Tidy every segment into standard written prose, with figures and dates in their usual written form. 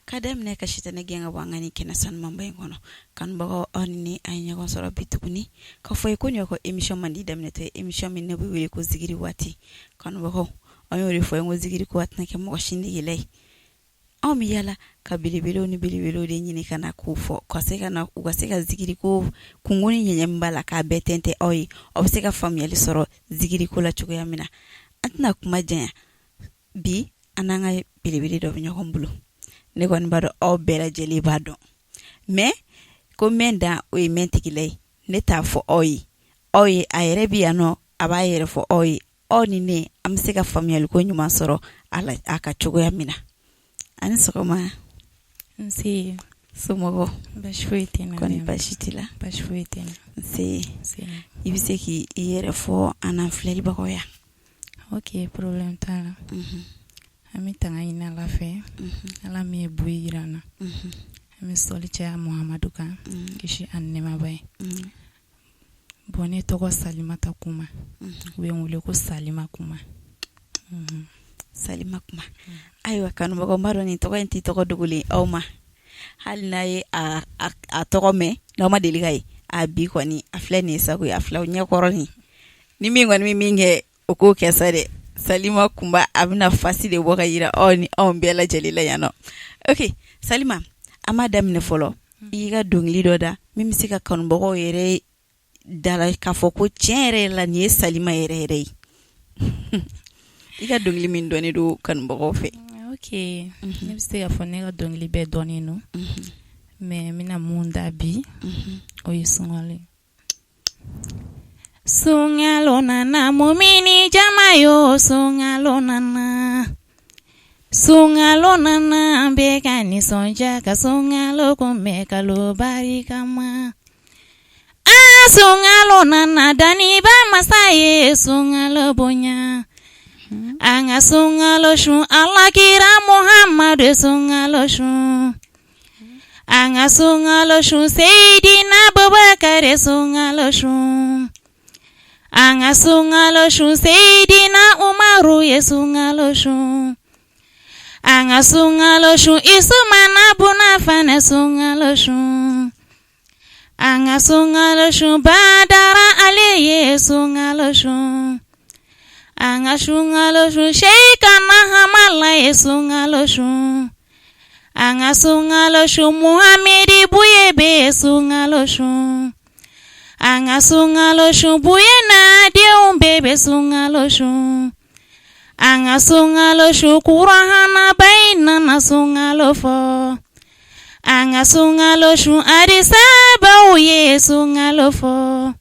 Ka daminɛ ka sitanɛ gɛn ka bɔ an ka nin kɛnɛ sanumanba in kɔnɔ. Kanubagaw, aw ni ne, an ye ɲɔgɔn sɔrɔ bi tuguni k'a fɔ ye ko nin y'aw ka émission mandi daminɛtɔ ye, émission min n'o bɛ wele ko zikiri waati. Kanubagaw, an y'o de fɔ ye ko zikiri ko a tɛna kɛ mɔgɔ si negela ye. Anw bɛ yala ka belebelew ni belebelew de ɲini ka na k'o fɔ ka se ka na u ka se ka zikiri ko kunko ni ɲɛɲɛ min b'a la k'a bɛɛ tɛntɛn aw ye, aw bɛ se ka faamuyali sɔrɔ zikiri ko la cogoya min na. An tɛna kuma janya bi, an n'an ka belebele dɔ bɛ ɲɔgɔn bolo. Ne kɔni b'a dɔn aw bɛɛ lajɛlen b'a dɔn, mais ko mɛn dan o ye mɛn tigila ye. Ne t'a fɔ aw ye, aw ye a yɛrɛ bɛ yan nɔ, a b'a yɛrɛ fɔ aw ye. Aw ni ne, an bɛ se ka faamuyaliko ɲuman sɔrɔ a la a ka cogoya min na. A ni sɔgɔma. Nse. Somɔgɔw? Baasi foyi tɛ n na. Kɔni baasi t'i la? Baasi foyi tɛ n na. Nse. I bɛ se k'i yɛrɛ fɔ an n'an filɛlibagaw ya? Ok, problème t'a la. An bɛ tanga ɲini Ala fɛ, Ala min ye bi jira an na. An bɛ sɔli caya Muhamadu kan, kisi ani nɛɛma b'a ye. Bon, ne tɔgɔ Salimata Kuma, u bɛ n wele ko Salima Kuma. Salima Kuma. Ayiwa kanubagaw, n b'a dɔn nin tɔgɔ in tɛ tɔgɔ dogolen aw ma. Hali n'a ye a tɔgɔ mɛn, n'aw ma deli ka ye, a bi kɔni a filɛ nin ye sago ye, a filɛ aw ɲɛkɔrɔ nin. Ni min kɔni bɛ min kɛ, o k'o kɛ sa dɛ. Salima Kunba, a bɛna face de bɔ ka yira aw ni anw bɛɛ lajɛlen la yan nɔ. Ok Salima, an b'a daminɛ fɔlɔ. I y'i ka dɔnkili dɔ da min bɛ se ka kanubagaw yɛrɛ dala k'a fɔ ko tiɲɛ yɛrɛ la nin ye Salima yɛrɛ yɛrɛ ye. I ka dɔnkili min dɔnnen don kanubagaw fɛ. Ok, ne bɛ se k'a fɔ ne ka dɔnkili bɛɛ dɔnnen don, mais n bɛna mun da bi, o ye sunkalo ye. Sunkalo nana, mumini jama yo, sunkalo nana. Sunkalo nana, an bɛ ka nisɔndiya ka sunkalo kunbɛn kalo barikama. Aa, sunkalo nana, daniba masa ye sunkalo bonya. An ka sunkalo sun, Ala kira Muhamadu sunkalo sun. An ka sunkalo sun, Seyidina Abubakar sunkalo sun. An ka sunkalo sun, Seyidina Umaru ye sunkalo sun. An ka sunkalo sun, Usumana buna Afana sunkalo sun. An ka sunkalo sun, Badara Ale ye sunkalo sun. An ka sunkalo sun, Seyikana Hamala ye sunkalo sun. An ka sunkalo sun, Muhamedi Buye bɛ sunkalo sun. An ka sunkalo sun, Buye n'a denw bɛɛ bɛ sunkalo sun. An ka sunkalo sun, Kuranaba in nana sunkalo fɔ. An ka sunkalo sun, hadisabaw ye sunkalo fɔ.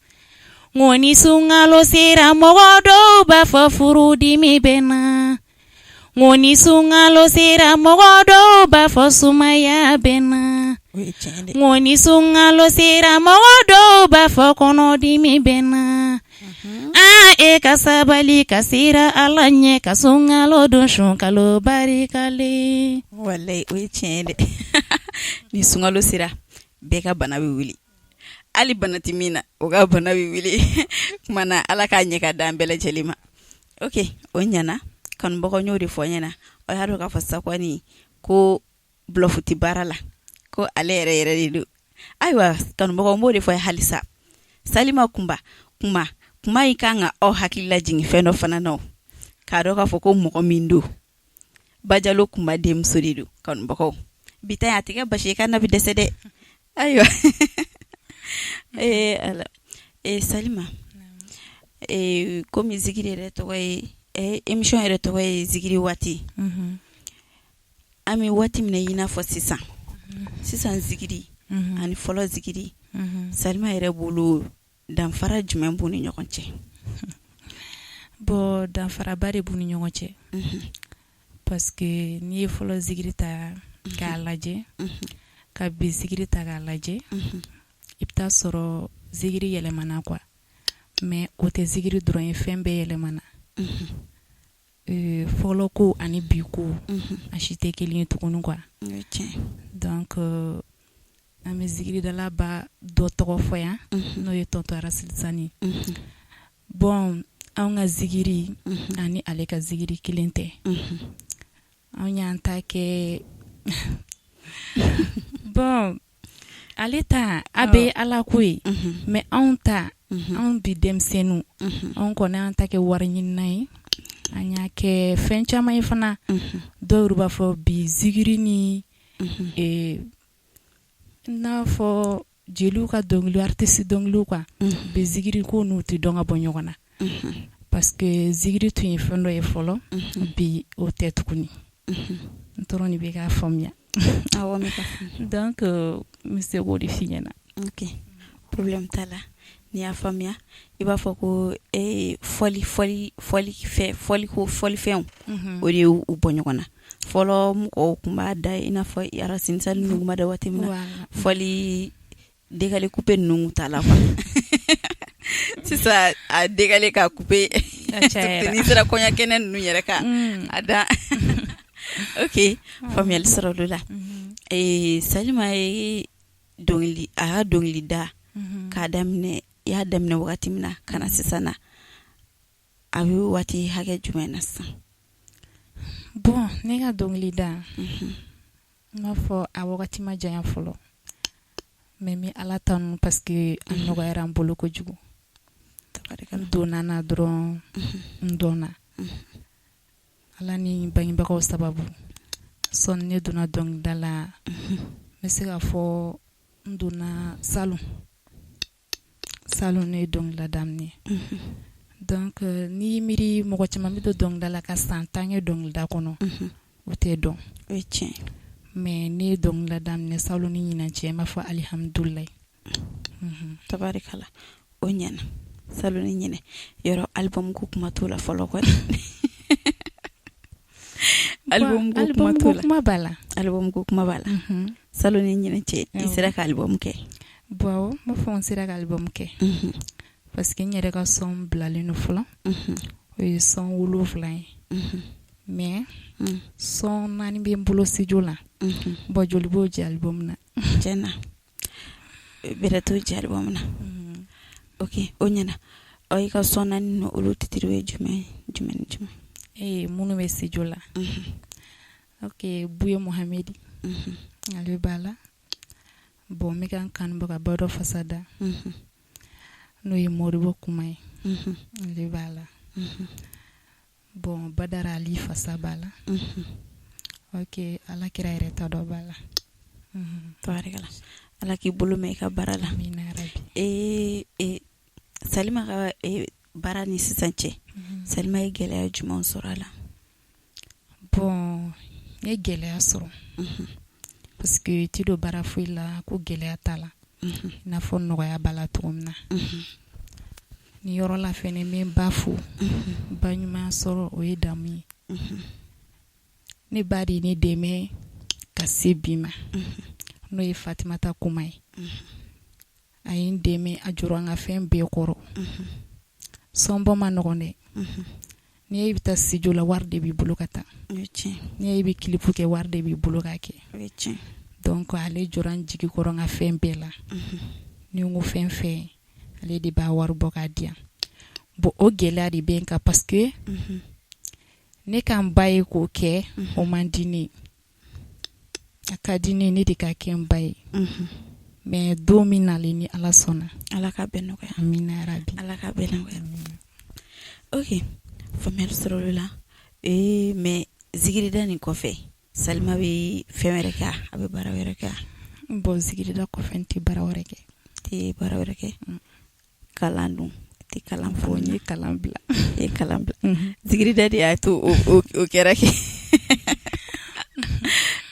Nko ni sunkalo sera, mɔgɔ dɔw b'a fɔ furudimi bɛ n na. Nko ni sunkalo sera, mɔgɔ dɔw b'a fɔ sumaya bɛ n na. Nko ni sunkalo sera, mɔgɔ dɔw b'a fɔ kɔnɔdimi bɛ n na. Aa, e ka sabali ka siran Ala ɲɛ ka sunkalo don, sunkalo barikalen. Walayi, o ye tiɲɛ ye dɛ. Ni sunkalo sera, bɛɛ ka bana bɛ wuli. Hali bana tɛ min na, o ka bana bɛ wuli. Kuma na, Ala k'a ɲɛ ka d'an bɛɛ lajɛlen ma. Ok, o ɲɛna. Kanubagaw, y'o de fɔ ɲɛna. Aw y'a dɔn k'a fɔ sa kɔni ko bluff tɛ baara la, ko ale yɛrɛ yɛrɛ de don. Ayiwa kanubagaw, n b'o de fɔ halisa. Salima Kunba, kuma kuma in kan ka aw hakili lajigin fɛn dɔ fana na, k'a dɔn k'a fɔ ko mɔgɔ min don, Bajalo Kunba denmuso de don. Kanubagaw, bi ta a tɛ kɛ basi ye k'a na bɛ dɛsɛ dɛ. Ayiwa, ee Ala, ee Salima, ee komi zikiri yɛrɛ tɔgɔ ye, émission yɛrɛ tɔgɔ ye zikiri waati, an bɛ waati min na i n'a fɔ sisan sisan zikiri ani fɔlɔ zikiri, Salima yɛrɛ bolo, danfara jumɛn b'u ni ɲɔgɔn cɛ? Bon, danfaraba de b'u ni ɲɔgɔn cɛ, parce que n'i ye fɔlɔ zikiri ta k'a lajɛ ka bi zikiri ta k'a lajɛ, i bɛ taa sɔrɔ zikiri yɛlɛmana quoi, mais o tɛ zikiri dɔrɔn ye, fɛn bɛɛ yɛlɛmana. Fɔlɔ ko ani bi ko, a si tɛ kelen ye tuguni quoi. Donc an bɛ zikiridalaba dɔ tɔgɔ fɔ yan, n'o ye tonton Arasi Sani. Bon, anw ka zikiri ani ale ka zikiri kelen tɛ. Anw y'an ta kɛ Bon, ale ta a bɛ Ala ko ye, mais anw ta, anw bi denmisɛnninw, anw kɔni an ta kɛ wari ɲinina ye, an y'a kɛ fɛn caman ye fana. Dɔw yɛrɛ b'a fɔ bi zikiri ni n'a fɔ jeliw ka dɔnkili, artiste dɔnkiliw quoi, bi zikiri ko n'u tɛ dɔn ka bɔ ɲɔgɔn na, parce que zikiri tun ye fɛn dɔ ye fɔlɔ, bi o tɛ tuguni. N tɔrɔ nin bɛ k'a faamuya. Awɔ, n bɛ ka. Donc n bɛ se k'o de f'i ɲɛna. Ok, problème t'a la. N'i y'a faamuya, i b'a fɔ ko fɔli fɔli fɔli fɛ, fɔli ko fɔlifɛnw, o de y'u bɔ ɲɔgɔn na. Fɔlɔ mɔgɔw tun b'a da i n'a fɔ Racine Sali ninnu tun b'a da waati min na, fɔli décalé coupé ninnu t'a la quoi. Sisan a décalé ka coupé, n'i sera kɔɲɔ kɛnɛ ninnu yɛrɛ kan, a da. Ok, faamuyali sɔrɔ olu la. Salima ye dɔnkili, a y'a dɔnkili da k'a daminɛ, i y'a daminɛ wagati min na ka na sisan na, a bɛ waati hakɛ jumɛn na sisan? Bon, ne ka dɔnkili da, n b'a fɔ a wagati ma janya fɔlɔ, mais n bɛ Ala tanu parce que a nɔgɔyara n bolo kojugu. N donna na dɔrɔn, n dɔnna Ala ni bangebagaw sababu. Sɔni ne donna dɔnkilida la, n bɛ se k'a fɔ n donna salon salon, ne ye dɔnkilida daminɛ. Donc n'i y'i miiri, mɔgɔ caman bɛ don dɔnkilida la ka san 10 kɛ dɔnkilida kɔnɔ, o tɛ dɔn. O ye tiɲɛ. Mais ne ye dɔnkilida daminɛ salon ni ɲinan cɛ, n b'a fɔ alihamudulilayi. Tabarikala, o ɲɛna. Salon ni ɲinɛ yɔrɔ, album ko kuma t'o la fɔlɔ kɔni. Album ko kuma t'o la. Kuma b'a la. Album ko kuma b'a la. Salon ni ɲinɛ cɛ, i sera ka album kɛ? Bon, n b'a fɔ n sera ka album kɛ, parce que n yɛrɛ ka son bilalen don fɔlɔ, o ye son 7 ye, mais son 4 bɛ n bolo studio la. Bon, joli b'o jɛ album na? Tiɲɛ na, bɛrɛ t'o jɛ album na. Ok, o ɲɛna. Ɔ, i ka son 4 ninnu, olu titre ye jumɛn jumɛn ni jumɛn? Ee, minnu bɛ studio la, ok, Buye Mohamedi, ale b'a la. Bon, n bɛ ka n kanubagaba dɔ fasa da, n'o ye Moribo Kuma ye, ale b'a la. Bon, Badara Ali fasa b'a la. Ok, Ala kira yɛrɛ ta dɔ b'a la. Tabarikala, Ala k'i bolo mɛn i ka baara la. Amina yarabi. Ee, Salima ka baara ni sisan cɛ, Salima ye gɛlɛya jumɛnw sɔrɔ a la? Bon, n ye gɛlɛya sɔrɔ, parce que i ti don baara foyi la ko gɛlɛya t'a la, i n'a fɔ nɔgɔya b'a la cogo min na. Ni yɔrɔ la fɛnɛ, n bɛ n ba fo. Ba ɲuman sɔrɔ, o ye damu ye. Ne ba de ye ne dɛmɛ ka se bi ma, n'o ye Fatimata Kuma ye. A ye n dɛmɛ, a jɔra n ka fɛn bɛɛ kɔrɔ. Son bɔ ma nɔgɔn dɛ. N'i e bɛ taa studio la, wari de b'i bolo ka taa. N'i e bɛ clip kɛ, wari de b'i bolo ka kɛ. Donc ale jɔra n jigi kɔrɔ n ka fɛn bɛɛ la. Ni n ko fɛn fɛn, ale de b'a wari bɔ k'a di yan. Bon, o gɛlɛya de bɛ n kan, parce que ne ka n ba ye k'o kɛ, o man di ne ye. A ka di ne, ne de ka kɛ n ba ye. Mais don min nalen, ni Ala sɔnna. Ala ka bɛn nɔgɔya. Amina yarabi. Ala ka bɛn nɔgɔya. Ok, faamuyali sɔrɔ o la. Ee, mais zikirida nin kɔfɛ, Salima bɛ fɛn wɛrɛ kɛ? A bɛ baara wɛrɛ kɛ? Bon, zikirida kɔfɛ, n tɛ baara wɛrɛ kɛ. Tɛ baara wɛrɛ kɛ. Kalan dun? Tɛ kalan? Fɔ n ye kalan bila. I ye kalan bila. Zikirida de y'a to o kɛra kɛ.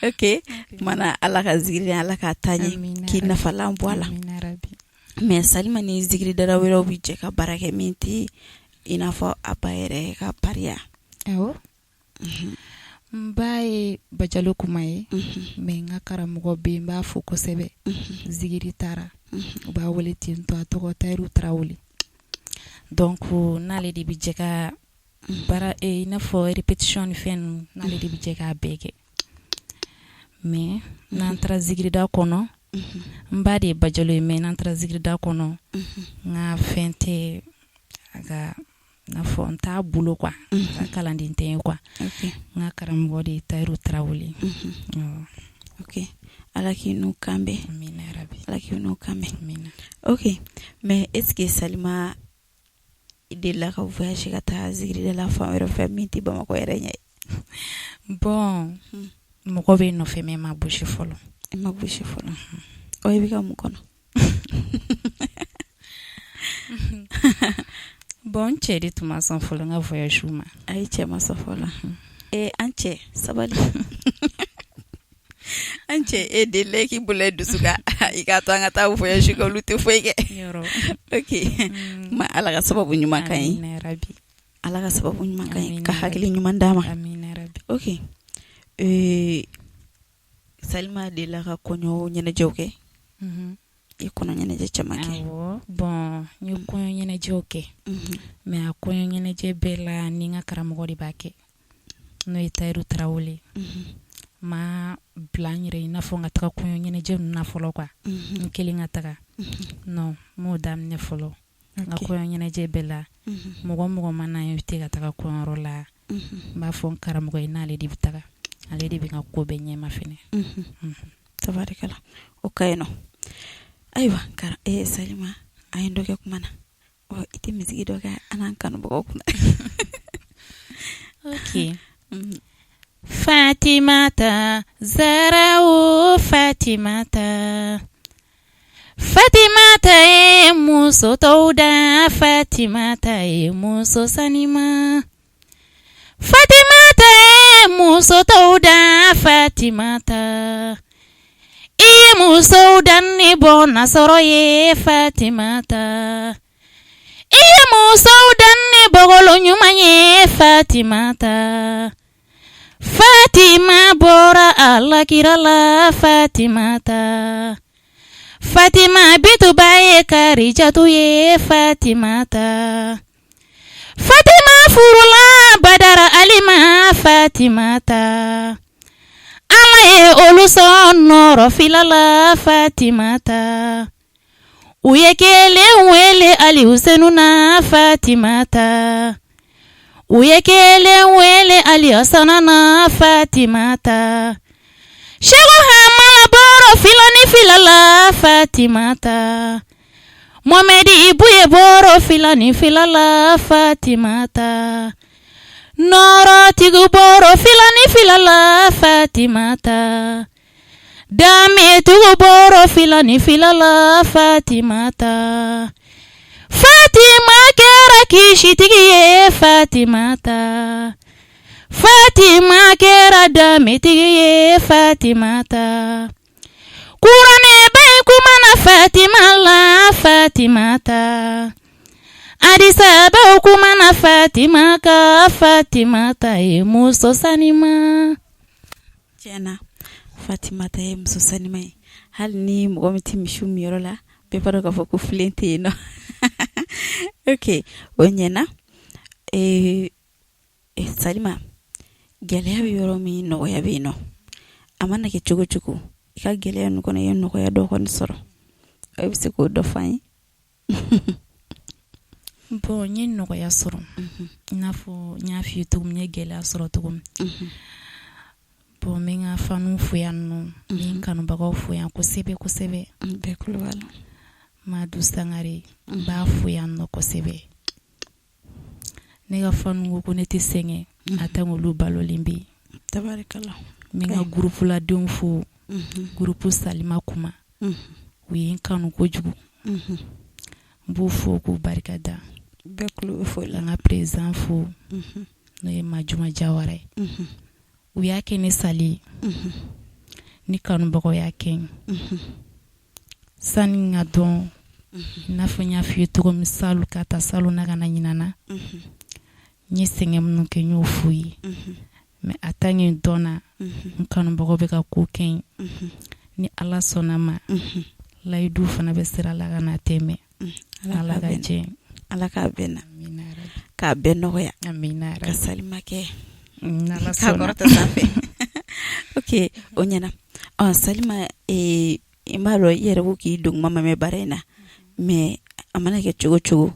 Ok, kumana Ala ka zikiri, Ala k'a taa ɲɛ, k'i nafalan bɔ a la. Mais Salima ni zikiridala wɛrɛw bɛ jɛ ka baara kɛ min tɛ i n'a fɔ a ba yɛrɛ ka pariya? Awɔ, n ba ye Bajalo Kuma ye, mais n ka karamɔgɔ bɛ yen, n b'a fo kosɛbɛ. Zikiri taara, u b'a wele ten tɔ, a tɔgɔ Tayiru Tarawele. Donc n'ale de bɛ jɛ ka baara, i n'a fɔ répétition ni fɛn ninnu, n'ale de bɛ jɛ k'a bɛɛ kɛ. Mais n'an taara zikirida kɔnɔ, n ba de ye Bajalo ye, mais n'an taara zikirida kɔnɔ, n ka fɛn tɛ a ka, n'a fɔ n t'a bolo quoi, n ka kalanden tɛ ye quoi. N ka karamɔgɔ de ye Tayiru Tarawele. Ok. Ala k'i n'u kan bɛn. Amina yarabi. Ala k'i n'u kan bɛn. Amina. Ok, mais est ce que Salima, i delila ka voyage ka taa zikirida la fan wɛrɛ fɛ min tɛ Bamakɔ yɛrɛ ɲɛ? Bon, mɔgɔ bɛ nɔfɛ mais ma bouger fɔlɔ. I ma bouger fɔlɔ. Ɔ, i bɛ ka mun kɔnɔ? Bon, n cɛ de tun ma sɔn fɔlɔ n ka voyage ma. Ayi, cɛ ma sɔn fɔlɔ. Ee, an cɛ, sabali. An cɛ, e delila k'i bolo dusu kan i k'a to an ka taa voyage kɛ, olu tɛ foyi kɛ. Ok, ma Ala ka sababu ɲuman kan ye. Amina yarabi. Ala ka sababu ɲuman kan ye, ka Amina. hakili ɲuman d'a ma. Amina yarabi. Ok, Salima delila ka kɔɲɔ ɲɛnajɛw kɛ? I kɔɲɔ ɲɛnajɛ caman kɛ? Awɔ, bon, n ye kɔɲɔ ɲɛnajɛw kɛ, mais a kɔɲɔ ɲɛnajɛ bɛɛ la, ni n ka karamɔgɔ de b'a kɛ, n'o ye Tayiru Tarawele. Ma bila n yɛrɛ i n'a fɔ n ka taga kɔɲɔ ɲɛnajɛ ninnu na fɔlɔ quoi, n kelen ka taga. Non, n m'o daminɛ fɔlɔ. N ka kɔɲɔ ɲɛnajɛ bɛɛ la, mɔgɔ mɔgɔ mana invité ka taga kɔɲɔyɔrɔ la, n b'a fɔ n karamɔgɔ ye, n'ale de bɛ taga, ale de bɛ n ka ko bɛɛ ɲɛma fɛnɛ. Tabarikala, o ka ɲi nɔ. Ayiwa, Salima, an ye dɔ kɛ kuma na. Ɔ, i tɛ misigi dɔ kɛ an n'an kanubagaw kunna? Ok. Fatimata Zarawu, Fatimata, Fatimata ye muso tɔw da, Fatimata ye muso sanima, Fatimata ye muso tɔw da, Fatimata i ye musow dan ni bɔnasɔrɔ ye, Fatimata i ye musow dan ni bɔgɔlo ɲuman ye, Fatimata. Fatima bɔra Alakira la, Fatimata. Fatima bintu ba ye Karijatu ye, Fatimata. Fatima furula Badara Alima, Fatimata. Ala ye olu sɔn nɔrɔ fila la, Fatimata. U ye kelen wele Ali Husenu na, Fatimata. U ye kelen wele Ali Hasana na, Fatimata. Seko Hamala bɔrɔ fila ni fila la, Fatimata. Mohamɛdi Buye bɔrɔ fila ni fila la, Fatimata. Nɔrɔtigiw bɔrɔ fila ni fila la, Fatimata. Danbetigiw bɔrɔ fila ni fila la, Fatimata. Fatima kɛra kisitigi ye, Fatimata. Fatima kɛra danbetigi ye, Fatimata. Kuranɛ bɛ kumana Fatima la, Fatimata. Hadisa bɛ kumana Fatima kan, Fatimata ye muso sanima. Tiɲɛna, Fatimata ye muso sanima ye. Hali ni mɔgɔ min tɛ misiw miyɔrɔ la, bɛɛ b'a dɔn k'a fɔ ko filen tɛ yen nɔ. Ok, o ɲɛna. Salima, gɛlɛya bɛ yɔrɔ min, nɔgɔya bɛ yen nɔ. A mana kɛ cogo cogo, i ka gɛlɛya ninnu kɔnɔ, i ye nɔgɔya dɔ kɔni sɔrɔ. E bɛ se k'o dɔ fɔ an ye? Bon, n ye nɔgɔya sɔrɔ, i n'a fɔ n y'a f'i ye cogo min, n ye gɛlɛya sɔrɔ cogo min. Bon, n bɛ n ka fanw fo yan nɔ, n bɛ n kanubagaw fo yan kosɛbɛ kosɛbɛ. Bɛɛ tulo b'a la. Madu Sangare, n b'a fo yan nɔ kosɛbɛ. Ne ka fanw ko ko ne tɛ sɛgɛn a tant olu balolen bɛ yen. Tabarikala. N bɛ n ka groupe ladenw fo, groupe Salima Kuma. U ye n kanu kojugu. N b'u fo k'u barika da. Bɛɛ tulo bɛ foli la. Ka n ka président fo, n'o ye Majuma Jawara ye. U y'a kɛ ne sali ye. Ni kanubagaw y'a kɛ n ye. Sani n ka dɔn, i n'a fɔ n y'a f'i ye cogo min, salu ka ta salu na ka na ɲinan na. N ye sɛgɛn minnu kɛ, n y'o f'u ye. Mais a tant que n dɔnna, n kanubagaw bɛ ka ko kɛ n ye. Ni Ala sɔnna ma, layidu fana bɛ sira la ka na tɛmɛ. Ala ka jɛ. Ala k'a bɛn na. K'a bɛɛ nɔgɔya. Amina. Ka Salima kɛ. N'Ala K'a sɔnna. kɔrɔta sanfɛ. Ok, o ɲɛna. Ɔ, Salima, n b'a dɔn i yɛrɛ ko k'i don kuma ma mɛn baara in na, mais a mana kɛ cogo cogo,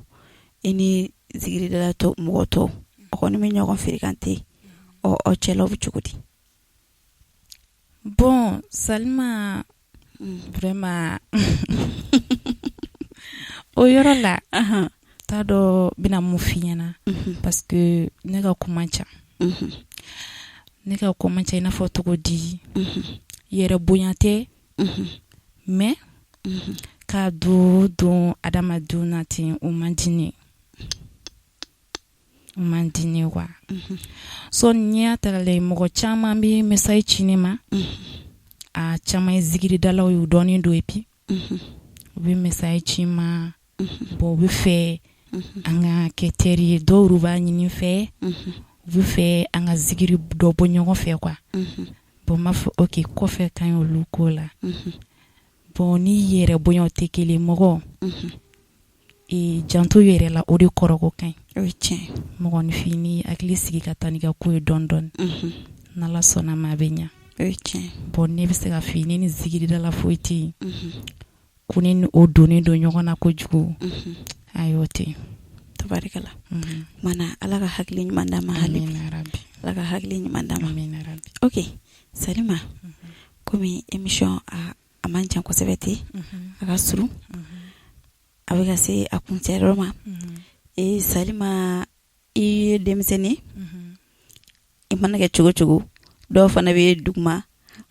i ni zikiridala tɔ mɔgɔ tɔw, o kɔni bɛ ɲɔgɔn fréquenter. Ɔ, aw cɛlaw bɛ cogo di? Bon, Salima, vraiment, o yɔrɔ la, t'a dɔn bɛna mun f'i ɲɛna, parce que ne ka kuma ca. Ne ka kuma ca i n'a fɔ cogo di? Yɛrɛ bonya tɛ, mais ka don adamadenw na ten, o man di ne, o man di ne quoi. So n'i y'a ta k'a lajɛ, mɔgɔ caman bɛ message ci ne ma. A caman ye zikiridalaw ye, u dɔnnen don, et puis u bɛ message ci n ma. Bon, u bɛ fɛ an ka kɛ teri ye, dɔw yɛrɛ b'a ɲini n fɛ, u bɛ fɛ an ka zikiri dɔ bɔ ɲɔgɔn fɛ quoi. Bon, n b'a fɔ ok, kɔfɛ ka ɲi olu ko la. Bon, ni yɛrɛ bonyaw tɛ kelen, mɔgɔ janto yɛrɛ la, o de kɔrɔ ko ka ɲi. O ye tiɲɛ. Mɔgɔninfin, n'i hakili sigi ka taa n'i ka ko ye dɔɔni dɔɔni, n'Ala sɔnna ma, a bɛ ɲa. O ye tiɲɛ. Bon, ne bɛ se ka f'i ye, ne ni zikiridala foyi tɛ yen ko ne ni o donnen don ɲɔgɔn na kojugu. Ayi, o tɛ yen. Tabarikala. Mana Ala ka hakili ɲuman d'an ma hali bi. Ala ka hakili ɲuman d'an ma. Ok, Salima, komi émission a man jan kosɛbɛ ten, a ka surun, a bɛ ka se a kuncɛyɔrɔ ma. Ee Salima, i ye denmisɛnnin, i mana kɛ cogo cogo, dɔw fana bɛ duguma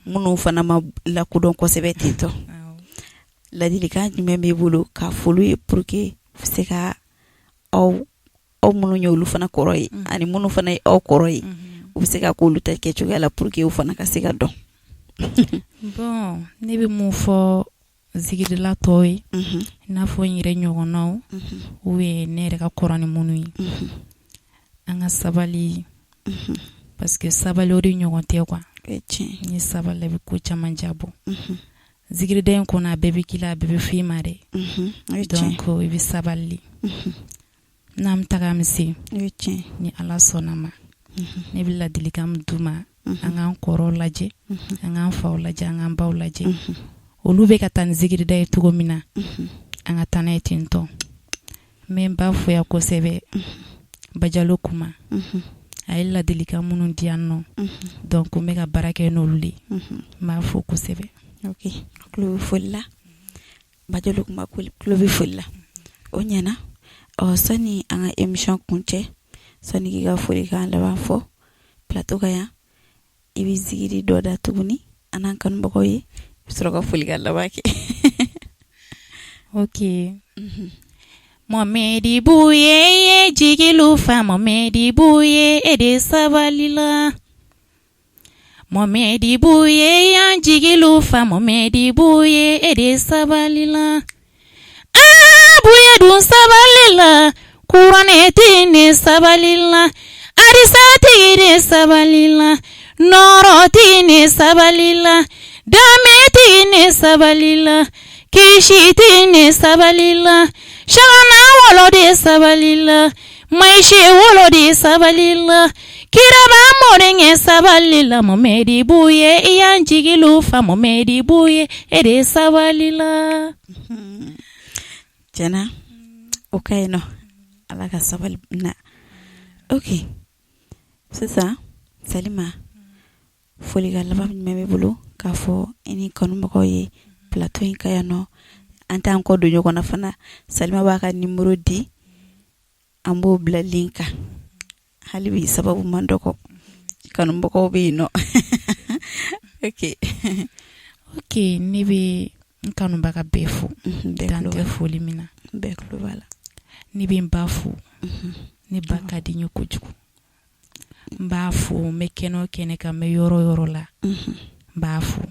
minnu fana ma lakodɔn kosɛbɛ ten tɔ. Ladilikan jumɛn b'i bolo k'a f'olu ye pour que u bɛ se ka aw minnu ye olu fana kɔrɔ ye, ani minnu fana ye aw kɔrɔ ye, u bɛ se ka k'olu ta kɛ cogoya la pour que u fana ka se ka dɔn? Bon, ne bɛ mun fɔ zikirila tɔw ye, i n'a fɔ n yɛrɛ ɲɔgɔnnaw ou bien ne yɛrɛ ka kɔrɔ ni minnu ye, an ka sabali, parce que sabali, o de ɲɔgɔn tɛ quoi. Ni sabali, i bɛ ko caman jabɔ. Zikirida in kɔnɔ, a bɛɛ bɛ k'i la, a bɛɛ bɛ f'i ma dɛ. Donc i bɛ sabali, n'an bɛ taga, an bɛ se, ni Ala sɔnna ma. Ne bɛ ladilikan min d'u ma, an k'an kɔrɔw lajɛ, an k'an faw lajɛ, an k'an baw lajɛ. Olu bɛ ka taa ni zikirida ye cogo min na, an ka taa n'a ye ten tɔ. N bɛ n ba fo yan kosɛbɛ, Bajalo Kuma. A ye ladilikan minnu di yan nɔ, donc n bɛ ka baara kɛ n'olu de ye. N b'a fo kosɛbɛ. Ok, tulo bɛ foli la, Bajalo Kuma tulo bɛ foli la. O ɲɛna. Ɔ, sani an ka émission kuncɛ, sani k'i ka folikan laban fɔ plateau kan yan, i bɛ zikiri dɔ da tuguni an n'an kanubagaw ye, i bɛ sɔrɔ ka folikan laban kɛ. Ok. Mohamɛdi Buye ye jigilu fa, Mohamɛdi Buye, e de sabali la. Mohamɛdi Buye y'an jigilu fa, Mohamɛdi Buye, e de sabali la. Aa, Buye dun sabali la, kuranɛtigi de sabali la, hadisatigi de sabali la, nɔɔrɔtigi de sabali la, danbetigi de sabali la, kisitigi de sabali la, sagana wolo de sabali la, mayisi wolo de sabali la, kiraba mɔdenkɛ sabali la. Mohamɛdi Buye i y'an jigilu fa, Mohamɛdi Buye, e de sabali la. Tiɲɛna, o ka ɲi nɔ. Ala ka sabali na. Ok, sisan Salima, folikan laban jumɛn b'i bolo k'a fɔ i ni kanubagaw ye plateau in ka yan nɔ? An t'an kɔ don ɲɔgɔn na fana. Salima b'a ka numéro di, an b'o bila link kan. Hali bi sababu man dɔgɔ, kanubagaw bɛ yen nɔ. Ok. Ok, ne bɛ n kanubaga bɛɛ fo, dan tɛ foli min na. Bɛɛ tulo b'a la. Ne bɛ n ba fo. Ne ba ka di n ye kojugu. N b'a fo, n bɛ kɛnɛ o kɛnɛ kan, n bɛ yɔrɔ o yɔrɔ la, n b'a fo.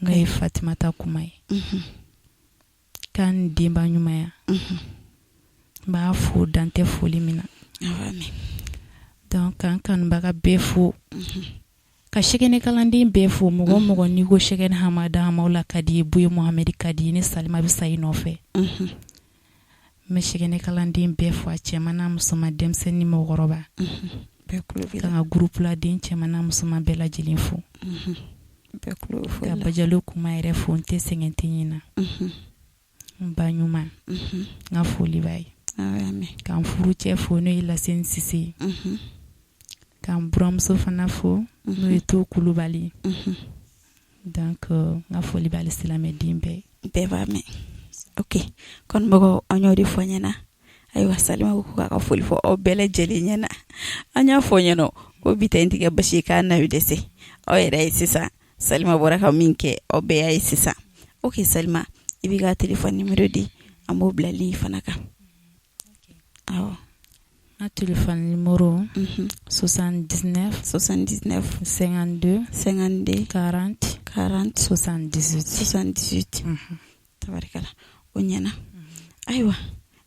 N'o ye Fatimata Kuma ye, k'an denba ɲumanya. N b'a fo, dan tɛ foli min na. Donc k'an kanubaga bɛɛ fo, ka sɛgɛnɛ kalanden bɛɛ fo. Mɔgɔ mɔgɔ n'i ko sɛgɛnɛ hamada hamawula ka di ye, Buye Mohamɛdi ka di ye, ne Salima bɛ sa i nɔfɛ. N bɛ sɛgɛnɛ kalanden bɛɛ fo, a cɛman n'a musoman, denmisɛnnin ni mɔgɔkɔrɔba, ka n ka groupe la den cɛman n'a musoman bɛɛ lajɛlen fo, ka Bajalo Kuma yɛrɛ fo. N tɛ sɛgɛn, tɛ ɲina. N ba ɲuman, n ka foli b'a ye. K'an furucɛ fo, n'o ye Laseni Sise ye, k'an buramuso fana fo, n'o ye To Kulubali ye. Donc n ka foli bɛ alisilamɛden bɛɛ. Bɛɛ b'a mɛn. Ok, kanubagaw, an y'o de fɔ ɲɛna. Ayiwa, Salima ko k'a ka foli fɔ aw bɛɛ lajɛlen ɲɛna. An y'a fɔ ɲɛna ko bi ta in tigɛ basi k'a na bɛ dɛsɛ. Aw yɛrɛ ye sisan, Salima bɔra ka min kɛ, aw bɛɛ y'a ye sisan. Ok Salima, i b'i ka téléphone numéro di, an b'o bila ligne fana kan. Awɔ. N ka téléphone numéro 79 79 52 52 40 40 78. 78. Tabarikala, o ɲɛna. Ayiwa,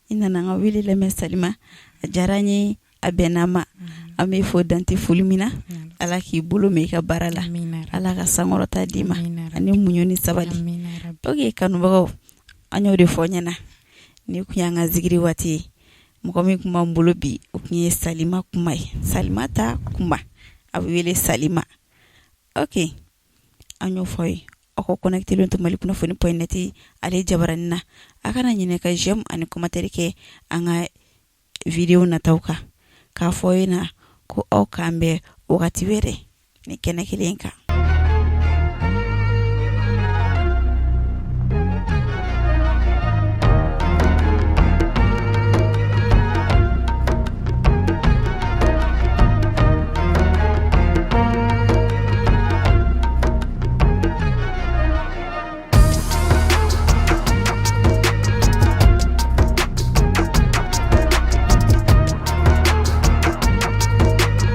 i nana an ka wele lamɛn Salima, a diyara n ye, a bɛnna ma. An bɛ fo dante foli min na, Ala k'i bolo mɛn i ka baara la, Ala ka sankɔrɔta d'i ma ani muɲu ni sabali. Ok kanubagaw, an y'o de fɔ ɲɛna, ni kun y'an ka zikiri waati ye. Mɔgɔ min tun b'an bolo bi, o tun ye Salima Kuma ye. Salima ta Kuma, a bɛ wele Salima. Ok, an y'o fɔ ye, aw ka connecté to Mali kunnafoni.net ale jabaranin na. A kana ɲinɛ ka j'aime ani commentaire kɛ an ka vidéo nataw kan, k'a fɔ na ko aw k'an bɛn wagati wɛrɛ ni kɛnɛ kelen kan.